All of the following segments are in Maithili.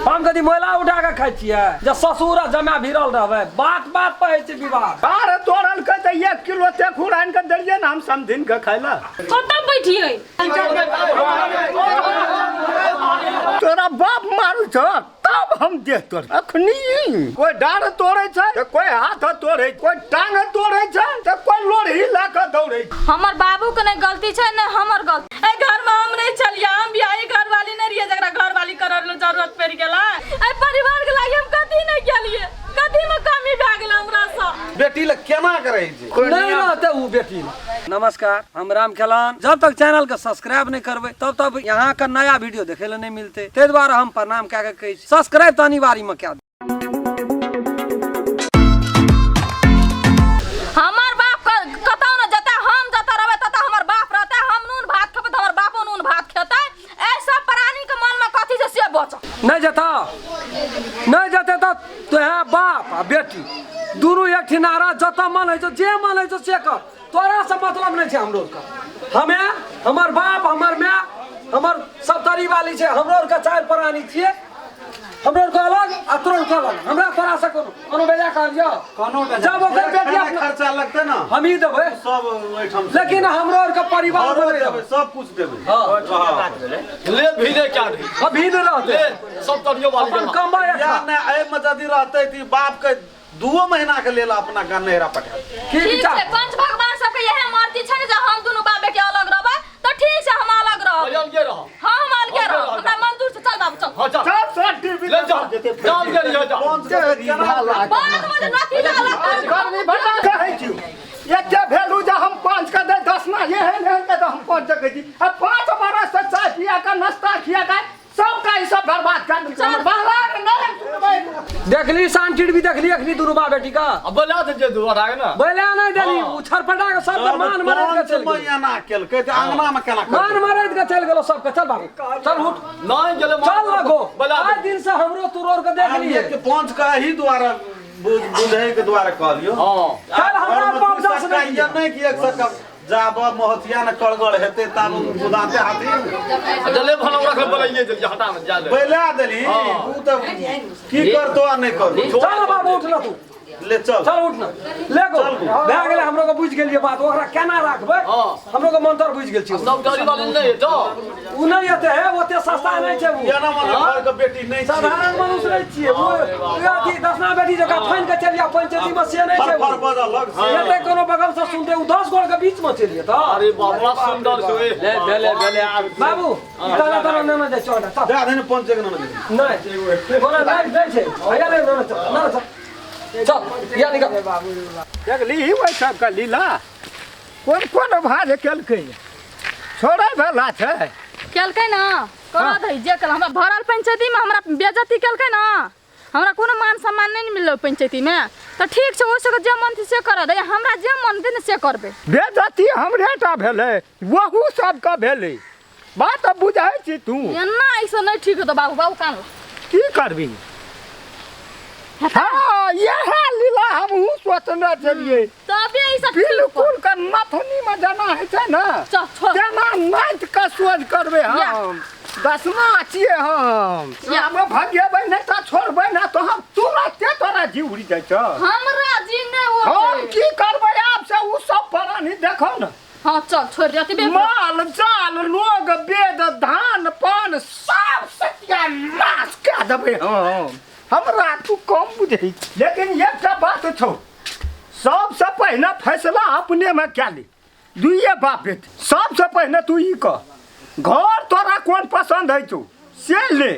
हम कथी मोला उठा के खाइ छियै जे ससुर आ जमाय भिड़ल रहबै बात बात पर होइ छै विवाद। अरे तोड़ल के तऽ 1 किलो तेखुर आनि कऽ देलियै ने हम समधिन के खाय लए। कतऽ बैठियै? तोरा बाप मारू छौ तब हम देह तोड़ अखनी। कोई डाढ़ तोड़े छै तऽ कोई हाथ तोड़े, कोई टांग तोड़े छै तऽ कोई लोढ़ी लए कऽ दौड़े छै। हमर बाबू के नहि गलती छै ने हमर गलती। एहि घर में हम नहीं छलियै, हम बियाही घरवाली नहीं रहियै जकरा घरवाली करऽ लेल जरूरत पड़ि गेलै। एहि परिवार के लागि हम कथी नहीं केलियै, कथी में कमी भए गेलै हमरा सँ? बेटी लए केना के रहै छै? नहीं रहते उ बेटी लए। नमस्कार, हम राम खेलान। जब तक चैनल के सब्सक्राइब नहीं करबै तब तक यहाँ के नया वीडियो देखे ले नहीं मिलते, ताहि दुआरे हम प्रणाम कए के कहै छी सब्सक्राइब तऽ अनिवार्य में कए। हमर बाप कतौ न जतै, हम जतऽ रहबै ततऽ हमर बाप रहतै। हम नून भात खेबै तऽ हमर बापो नून भात खेतै। एहि सब प्राणी के मन में कथी छै से बच नहीं जेता, नहीं जेते तऽ तोहे बाप आ बेटी दुनू एक ठिनारा, जतऽ मन होइ छौ जे मन होइ छौ से कर, तोरा से मतलब नहीं छै हमरो के। हमे हमर बाप हमर माय हमर सब तरी वाली छै, हमरो के चारि प्राणी छियै, हमरो के अलग आ तोरो के अलग। हमरा तोरा से कोनो कोनो बेजा कहलियो? कोनो बेजा। जब ओकर बेटी अपना खर्चा लगतै ना हम ही देबै सब ओहिठाम, लेकिन हमरो आर के परिवार घरो बनै देबै, सब कुछ देबै। हाँ। हाँ। ले भीड़े क्या रही? हाँ, भीड़ रहतै। ले सब तरियो वाली अपन कमाइ या खा। नहि एहिमे यदि रहतै तऽ ई बाप के 2 महीना के लेल अपना गाम नैहरा पठा देतै। की ठीक विचार छै, पंच भगवान सबके इएह मर्जी छै ने जे हम दुनू बाप बेटी अलग रहबै तऽ ठीक छै, हम अलग रहब। अलगे रह। हाँ, हम अलगे अलगे रहब। रहब। हमरा मंजूर छै। चल बाबू, चल। हाँ, चल। सब सब टीवी ले जा जा, अलगे रहियो जा। पंच के केना बाद में जे नथी लागल गर्मी बड़ा कहै छी एते भेलू जे हम 5 के दे 10 ना एहन एहन के तऽ हम 5 सकै छी आ 5 बरस से चाय पिया के नाश्ता खिया के सबका ई सब बर्बाद कर देलकै। हमर बाबा के नहि सुनबै। देखली शांति भी देखली अखनी दुनू बाप बेटी का। अब बोला दे जे दुआर आगे ना। बोला नहीं देली, उ छरपटा के सब के मान मरद के पंच चल गेल। महीना केलकै तऽ अंगना मे केना मान करतै? मरद के चल गेलो सबके। चल बाबू, चल उठ। नहीं गेले। चल लगो। बोला आइ दिन से हमरो तुरोर के देख हम लिए। एक पंच के एही दुआरे बुझै के दुआरे कहलियो। हाँ। चल, हमरा घरमे बाप दू दस सक्का नहीं ये नहि कि एक सक्का जाब महथिया ने कड़गड़ हेतै ताब गुदाते हाथी। जले भला रख बोलाइए जल्दी हटा में जा ले। बैला देली। हाँ। उ तऽ की करतो आ नहि करतो। चल बाबू, उठ ना तू। ले चल। चल उठ ना, ले गो भए गेलै। हमरो के बुझि गेलियै बात, ओकरा केना राखबै। हाँ। हमरो के मंत्र बुझि गेल छी। सब गाड़ी वाले नहीं जाओ। उ नहि एते है, ओते सस्ता नहि छै उ। केना मने घर के बेटी नहि छै। साधारण मनुष्य नहि छियै उ। उ अथी दसना बेटी जकाँ फानि के चलि जा पंचायती में से नहि छै फर फर उ। बजऽ लग से। एते कोनो बगल से सुनते उ 10 गोड़ के बीच में चलि जेतऽ। अरे बाप, बड़ा सुंदर से। ले भेले भेले आब। बाबू, ताला ताला नेने जाइ चल चल। दए दे ने पंच के ने दे। नहि कोनो नहि नहि छै भैया, नहि नहि चल नहि चल चल या निकल। देखली ओहि सबके लीला कोन कोन भाज केलकै, छोड़ै भला छै? केलकै ना, करऽ दही जे केलक। हमरा भरल पंचायती में हमरा बेजती केलकै ना, हमरा कोनो मान सम्मान नहि ने मिललै पंचायती में, तऽ ठीक छै, ओहि सबके जे मन छै से करऽ दही, हमरा जे मन हेतै ने से करबै। बेजती हमरे टा भेलै, वहू सबके भेलै, बात तऽ बुझै छी तू। एना ऐसे नहि ठीक हेतौ बाबू। बाबू, कान ला। की करबी? हाँ, इएह लीला हमहूँ सोचने छलियै। तबे ई सब ठीक। बिल्कुल के नथुनी में जेना होइ छै ने चल छोड़। तेना नाचि कऽ सोझ करबै। हम दसमा छियै हम। या। हम भगेबै नहि तऽ छोड़बै ने तऽ हम तुरते तोरा जी उड़ि जाइ छौ। हमरा जी नहि हम उठे। की करबै आब से ओ सब प्राणी देखो ने। हाँ, चल छोड़ दे अति बे। माल जाल लोग वेद धान पान सब सत्यानाश कए देबै हम। हमरा तू कम बुझै छी। लेकिन एकटा बात छौ, सबसँ पहिने फैसला अपनेमे कए ले दुइए बाप बेटी। सबसँ पहिने तू ई कह, घर तोरा कोन पसन्द होइ छौ से ले।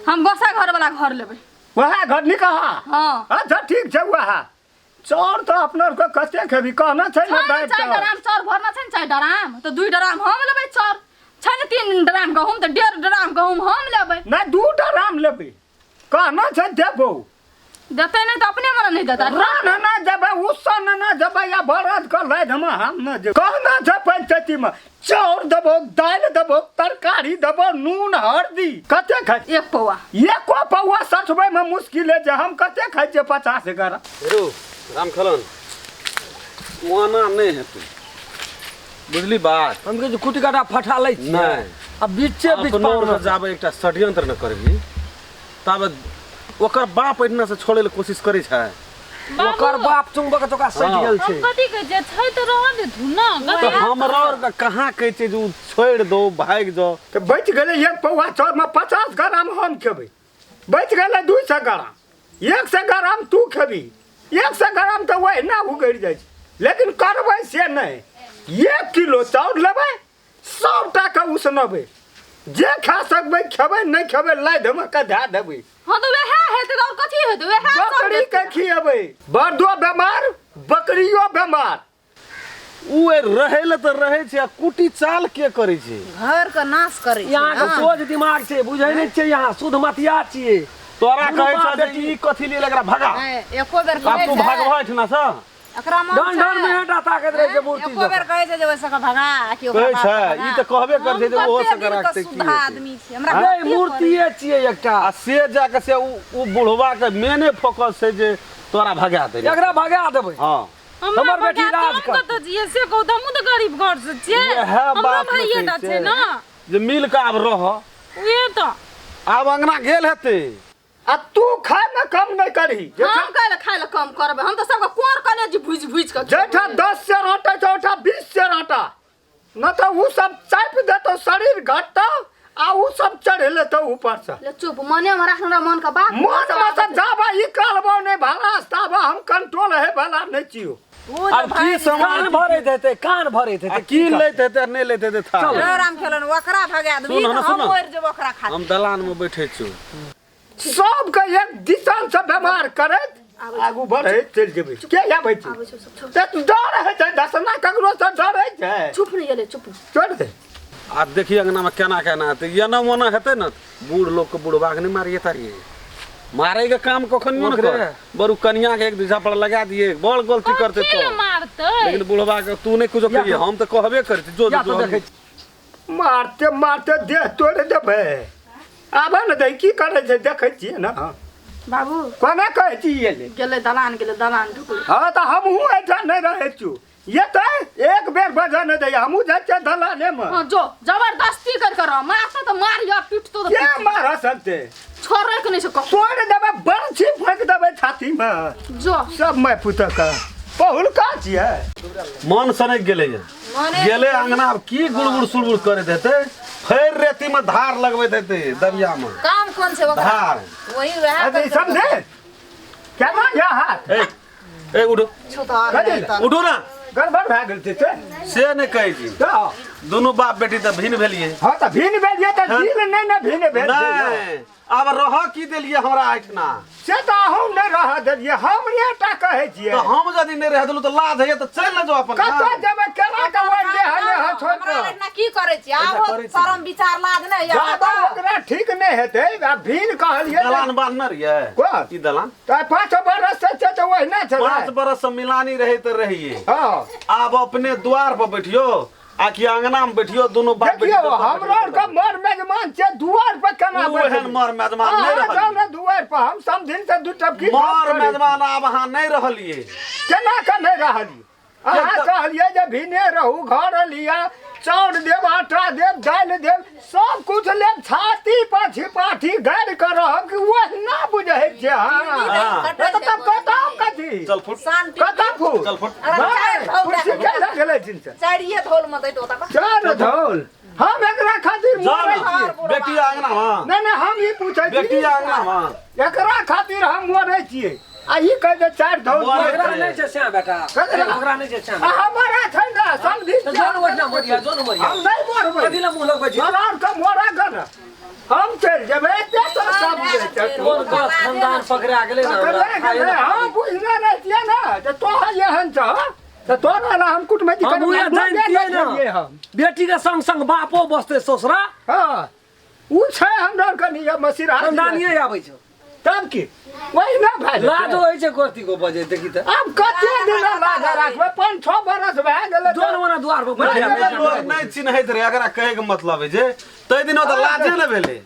हम गोसा घर वाला घर लेबै। वएह घर निकहा? हाँ। अच्छा, ठीक छै। वएह चाउर तऽ अपना आरके कते खेबी कहना छै ने। छै ने दालि 4 चाउर। डराम चाउर भरना छै ने, 4 डराम तऽ 2 डराम हम लेबै। चाउर छै ने 3 डराम गहूम, तऽ 1.5 डराम गहूम हम लेबै। नहि, 2 डराम लेबै कहना छै, देबौ। देतै नहि तऽ अपने मने नहि देतै। रान नहि देबै, उसन नहि देबै या बरद के लाद मे हम नहि देबै कहना छै। पंचायती मे चाउर देबौ, दालि देबौ, तरकारी देबौ, नून हरदी कते खाइ? 1 पौआ। एको पौआ सठबै मे मुश्किल है जे हम कते खाइ छियै 50 ग्राम। हेरो राम खेलन, ओना नहि हेतै, बुझली बात? हम कहै छी कुटी काटा फटा लै छियै। नहि। आ बीचे बीच अपनो पाहुना जाबै एकटा षड्यंत्र न करबी। तब ओकर बाप एहिठिना से छोड़ै लए कोशिश करै छै। ओकर बाप चुंबक चोका सटि हाँ। गेल छै। हम कथी कहै छियै, छै तऽ रहऽ देथु ने। तऽ हमरा आरके कहाँ कहै छै जे ओ छोड़ि दो, भागि जाओ। तऽ बचि गेलै 1 पौआ चाउरमे 50 ग्राम हम खेबै, बचि गेलै 200 ग्राम, 100 ग्राम तू खेबी, 100 ग्राम तऽ ओहिना उगड़ि जाइ छै। लेकिन करबै से नहि, 1 किलो चाउर लेबै, 100 टाका उसनबै, जे खा सकबै खेबै, नहि खेबै लादि के धए देबै। हाँ तऽ वएह हेतै तऽ आओर कथी हेतै, वएह सब बकरी हेतै। के खिएबै, बड़दो बेमार बकरियो बेमार। ओ रहै लए तऽ रहै छै, आ कुटी चाल के करै छै? घर के नाश करै छै। यहाँ के सोझ दिमाग छै, बुझै नहि छै, यहाँ शुद्ध मतिया छियै। तोरा दुनू कहै बाप छौ जे बेटी। ई कथी लेल एकरा भगा, एको बेर आब कहै तू छै भागबह एहिठिना सँ? एकरा मन डन डन छै। में हेटा ताकत रहै छै मूर्ति एको बेर जकाँ। कहै छै जे ओहि सबके भगा कि ओकरा कहै बाप छै, के भगा। ई तऽ कहबे करै छै जे हम ओहो कते सबके दिन के राखतै की शुद्ध हेतै। आदमी छी, हमरा नहि, कते मूर्तिए छियै एकटा। आ से जाके से उ बुढ़वा के मेने फोकस छै जे तोरा भगा दे, एकरा भगा देबै। हाँ, हमरा हमर बेटी भगा राज हम करतै। कतऽ जियै से कहू तऽ, हमहूँ तऽ गरीब घर से छियै, इएह हमरो बात ने भाइये टा कहै छै ने जे मिल कऽ आब रह। उहे तऽ आब अंगना गेल हेतै। आ तू खाय में कम नहीं करही। हम काहे खाय लए कम करबै, हम तऽ सबके कोर कलेजी भुजि भुजि कऽ जेठा 10 सेर आटा छै ओठा 20 सेर आटा, न तऽ उ सब चापि देतौ, शरीर घटतौ आ उ सब चढ़ि लेतौ ऊपर से। ले चुप, मने में राख हमरा मन के बात। मन में से जाबा ई कहलबो नहीं भला ताबा हम कंट्रोल है भला नहीं छियो। ओ जे आब की भागि समान कान भरैत हेतै, कान भरैत आ हेतै। की लैत हेतै आ नहि लैत हेतै था। चल। राम खेलन ओकरा भगा देबी सुन तऽ ना, हम सुन ना। मरि जेबो ओकरा खातिर। हम दलान में बैठे छियौ। सबके एक दिशन से बेमार करैत आगू बढ़ैत चलि जेबै। के आबै छै? आबै छै सब, छोड़। तऽ तू डर होइ छै दसना ककरो से डर होइ छै? चुप नहि गेलै, चुप। छोड़ दे। आ देखी अंगना में केना केना हेतै, एना ओना हेतै ने, बूढ़ लोग के बुढ़वा के नहि मारिए तारिए, मारे के काम कखनियो ने ओकरे। कर, बरू कनिया के एक दू झापड़ लगा दिए, बड़ गलती करते कथी लए तो, मारतै? लेकिन बुढ़वा के तू नहीं कुछो कहिए, हम तो कहबे करै छी, जो या जो तो देखै छी। मारते मारते देह तोड़ि देबै। आबे ने दै, की करै छै देखै छियै ने। बाबू कोना कहै छी एलै? गेलै दलान, गेलै दलान ढुकलै। हाँ तऽ हमहूँ एहिठाम नहि रहै छियौ, एतै एक बेर बजऽ नहि दैया, हमहूँ जाइ छियै दलाने मे। हाँ जो जबरदस्ती कर कर रह, मारतौ तऽ मारिह, पिटतौ तऽ के पिटतौ। मारऽ सकतै? छोड़ै के नहि छै ककरो। तोड़ि देबै, बर्छी फेंक देबै छाती मे। जो सब माय पुतक पहुलका छियै। मन सनकि गेलै, गेलै अंगना, आब की गुड़गुड़ सुड़गुड़ करैत हेतै, फेर रेती में धार लगबैत हेतै दबिया में। काम कोन छै ओकरा? धार। वही वएह अरे करतै। समझे केना यऽ हाथ? ए ए उठो। छुतहर कथी रहै तऽ। उठो ना। गड़बड़ भए गेल छै से। से नहि कहै छी, तऽ दुनू बाप बेटी तऽ भिन्न भेलियै। हाँ तऽ भिन्न भेलियै तऽ दिल नहि ने भिन्न भेल छै यौ। नहि, आब रह की देलियै हमरा एहिठिना? से तऽ अहूँ नहि रहऽ देलियै, हमरे टा कहै छियै। तऽ हम यदि नहि रह देलहुँ तऽ लाज होइए, तऽ चलि ने जाउ अपन कतऽ गाम। जेबै, केना के ओहि देह ने है छोड़ि हमरा कऽ? एहिठिना की करै छी? आब करै छी। शरम विचार लाज नहि यऽ जाबे ओकरा ठीक नहि हेतै, आ भिन्न कहलियै जे- दलान बान्हने रहियै? कोन? ई दलान तऽ 5 बरस से छै तऽ ओहिना छै। 5 बरस से मिलानी रहै तऽ रहियै। हाँ। आब अपने द्वार पर बैठियो आ कि अंगना में बैठियो, दुनू बाप बेटी देखियौ जतऽ हमरा बैठियो आरके मर मेजमान छै, दुआर पर केना ओ एहन बैठबै? मर मेजमान नहि अहाँ रहलियै। जाउ ने दुआर पर, हम समधिन से 2 टपकी गप मर करै छी। मेजमान आब अहाँ नहि रहलियै। केना के नहि रहलियै? अहाँ एकदम- कहलियै जे भिने रहू, घर लिअ, चाउर देब, आटा देब, दालि देब, सब कुछ लेब, छाती पर छिपाठी गाड़ि कऽ रहब कि ओहिना बुझै छियै अहाँ? हाँ। तऽ तब कतऽ कथी? चल फुट। शान्ति। कतऽ फूट? चल फुट। चारि धौल कुर्सी दए के लऽ गेलै जिनसे? चारिये धौल मे दैत ओतऽ। 4 धौल हम एकरा खातिर जाउ मरै ने छियै। बेटी अंगना में। नहि नहि, हम ई पूछै छी, बेटी अंगना में। एकरा खातिर हम मरै छियै आ ई कहै छै 4 धौल। मरै ओकरा नहि छै श्याम बेटा, ककरा? ओकरा नहि छै श्याम। आ हमारा छै ने समझी। तऽ जो ने ओहिठिना मरिया, जो ने मरिया। हम नहि मरबै। कथी लए मुँह लगबै छी? मरार के मरा गन, हम चलि जेबै, एते सब सब छै। कोन गप खानदान पकड़ा गेलै ने हमरा, पकड़ा खाए गेलै, ने हम बुझने रहितियै ने जे तोहर एहन छह तऽ तोरा लए हम कुटमैती हम करबै, उएह जानितियै ने हम। बेटी के संग संग बापो बसतै ससुरा। हाँ, उ छै हमरा कनि मसीरा खानदानिये आबै छै। तब की ओहिना भए जेतै। लाजो होइ छै कथी को बजै देखी तऽ। आब कते दिन लाज राखबै? 5-6 बरस भए गेलै। जोन ओना द्वार पर बैठल पहिने लोक नहि चिन्हैत रहै, एकरा कहै के मतलब है जे ताहि दिन तऽ लाजे ने भेलै।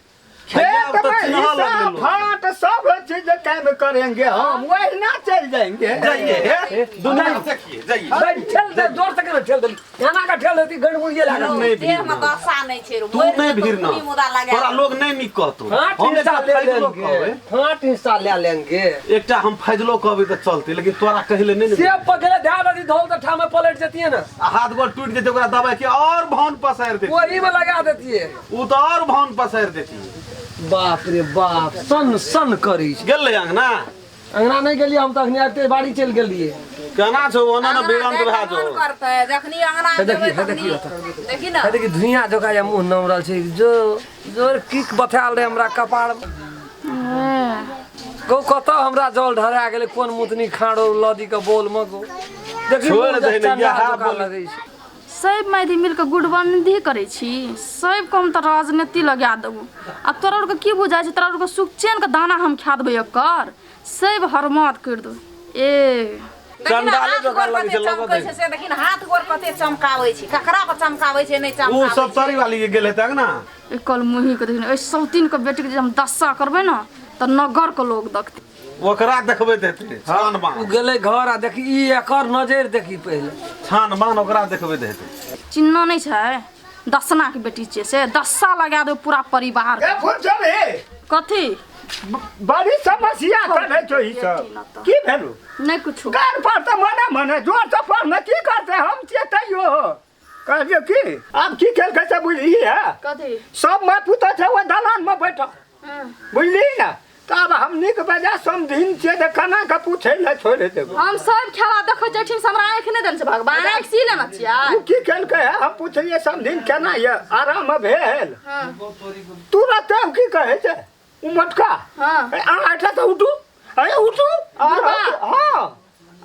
खेत आब तऽ में चिन्हऽ हिस्सा लगलै लोक। फाट सब चीज काम करेंगे, हम वही ना चल जाएंगे। जाइए हे, दुनू देखिए जाइए। चल दे जोर से। के ने ठेल देली एना के ठेल देती गंड मुड़िए लागल नहीं देह में भीड़ ना। दशा नहीं छै तू नहीं भीड़ ना मुदा लगा तोरा लोग नहीं नीक कहतो फाट हम हिस्सा एकटा ले फैजलो लेंगे कहबै फाट हिस्सा ले लेंगे एकटा हम फैजलो कहबै तऽ चलते लेकिन तोरा कहले नहीं ने से पकड़े ध्यान यदि धोल तऽ ठामे पलट जतिए ना आ हाथ गोड़ टूट जेतै ओकरा दबाई के और भान पसारि देती वही में लगा देतिए उ तऽ और भान पसारि देती बाप रे बाप सन सन करी छै। गेलै अंगना अंगना नहीं गेलिए हम तऽ अखनी आबिते बाड़ी चलि गेलिए केना छौ ओना ने बेरंत भए जो करतै जखनी अंगना हे देखी, जेबै हे तखनी देखी ओतऽ। देखी ना हे देखी धुइयाँ जका या मुँह नमरल छै जो जोर किक बथायल रहे हमरा कपार गो कतऽ हमरा जल ढरा गेलै कोन मुतनी खाड़ो लदी के बोल में गो देखी छोड़ मुँह दही ने, चंडाल इएह जकाँ बोल। लगै छै सब मैदी मिलके गुटबंदी करै छी सबके हम तऽ राजनीति लगा देबू आ तोरा आरके की बुझाइ छै तोरा आरके सुख चैनके दाना हम खा देबै एकर सब हरमाद करि देबै ए देखी ना चंडाले हाथ जकाँ गोर लगै कते छै, लगऽ चमकै छै से देखी ना हाथ गोर कते चमकाबै छै ककरा पर चमकाबै छै नहि उ चमकाबै सब तरी वाली के गेल हेतै अंगना एकल मुहीके देखी एहि सौतीनके बेटीके जे हम दशा करबै ने तऽ नगरके लोग देखतै ओकरा देखबैत हेतै छान ओ बान गेलै घर आ देखी ई एकर नजरि देखी पहिले छान बान ओकरा देखबैत हेतै चिन्ह नहि छै दसनाके बेटी छियै से दशा लगा देबै पूरा परिवार ए फुर्सत हे कथी बड़ी समस्या करे छौ ई सब की भेलू नहि कुछो कर पर तऽ मने मने जोर से पढ़ने की करते हम छियै तैयो कहलियौ की आब की केलकै से बुझलिही है कथी सब माय पुतह छै ओहि दलान मे बैठल बुझलिही ने तब हमनी के बजा समधिन छियै तऽ केना के पूछै लए छोड़ि देबै हम सब खेला देखै छै से हमरा आँखि नहि देने छै भगवान आँखि सी लेने छियै ओ की केलकै है हम पुछलियै समधिन केना ये आराम भेल तुरत ओ की कहै छै ओ मोटका हाँ। अहाँ एहिठाम से उठू अरे उठू बुढ़बा। हँ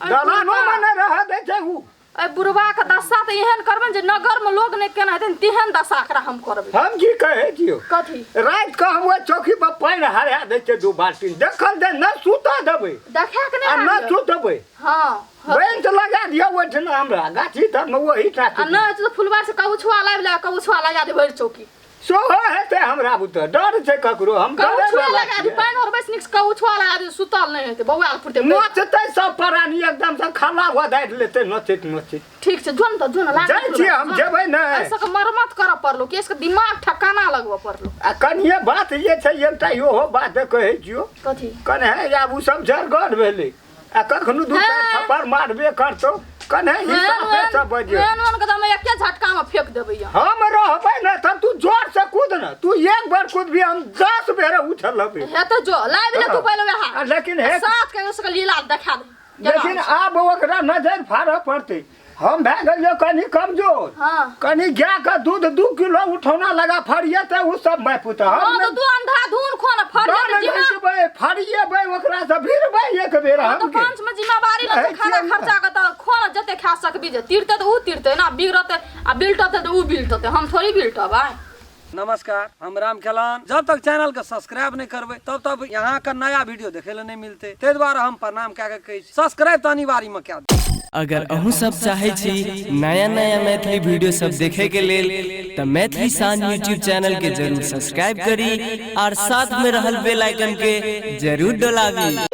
दलानो बुढ़बा। मे नहि रहऽ दै छै ओ एहि बुढ़बाके दशा तऽ एहन करबै जे नगरमे लोग नहि केना हेतै तेहन दशा एकरा हम करबै हम की कहै छियौ कथी राति कऽ हम ओहि चौकी पर पानि हरा दै छियै दू बाल्टीन देखल दे नहि सुतऽ देबै देखै के आ नहि नहि आबियौ। सुतबै हाँ बेंच लगा दियौ ओहिठिना हमरा गाछी तरमे ओही आ नहि तऽ फुलबार से कबुछुआ लाबि ले कबुछुआ लगा दे भरि चौकी सोहो हेतै हमरा बुते डर छै ककरो हम कबुछुआ डरे लगा दे पानि और बैस नीक से कबुछुआ लगा दे सुतल नहि हेतै बौआल फुटतै नोचतै सब प्राणी एकदम से खला वदारि लेतै नोचैत नोचैत ठीक छै जो ने तऽ जो ने लाग जाइ छियै हम जेबै ने एहि सबके मरम्मत करऽ पड़लो कि इसके दिमाग ठकाना लगबऽ पड़लो आ कनिये बात जे छै एकटा इहो बात कहै छियौ कथी कने आब ओ सब जरगढ़ भेलै आ कखनो दू चारि हैं। थप्पड़ मारबे करतौ कने हिसाबे से बजे एहन ओहन के तऽ हम एके झटका में फेंक देबै यहाँ हम रहबै ने तब तू जोर से कूद ने तू एक बार कूदबी हम 10 बेर उछलबै हे तऽ जो लाबि ले तू पहिले वएह आ लेकिन हे साथ के उसके लीला देखा दे लेकिन आब ओकरा नजर फाड़ऽ पड़तै हम भए गेलियौ कनि कमजोर हाँ। कनि गाय के दूध 2 किलो उठौना लगा फड़िए तऽ ओ सब माय पुतह हाँ हम तो तू अंधाधुन खो ना फरिया नहि जिम्मा घिचबै फड़िएबै ओकरा से भिड़बै एक बेर हाँ, तो हम के पंच में जिम्मेवारी कहै लेते खाना छियै ने। खर्चा के तो खो ना जते खा सकबी जे तीरते तो ऊ तीरते ना बिगड़ते आ बिलटते तो ऊ बिलटते हम थोड़ी बिलटबै। नमस्कार, हम राम खेलान। जब तक चैनल के सब्सक्राइब नहीं करबै तब तक यहाँ का नया वीडियो देखे ला नहीं मिलते, ताहि दुआरे हम प्रणाम कए के कहै छी सब्सक्राइब तऽ अनिवार्य में कए दियौ। अगर अहूँ सब चाहे छी नया नया मैथिली वीडियो सब देखे के लेल त मैथिली शान यूट्यूब चैनल के जरूर सब्सक्राइब करी और साथ में रहल बेल आइकन के जरूर डोलाबी।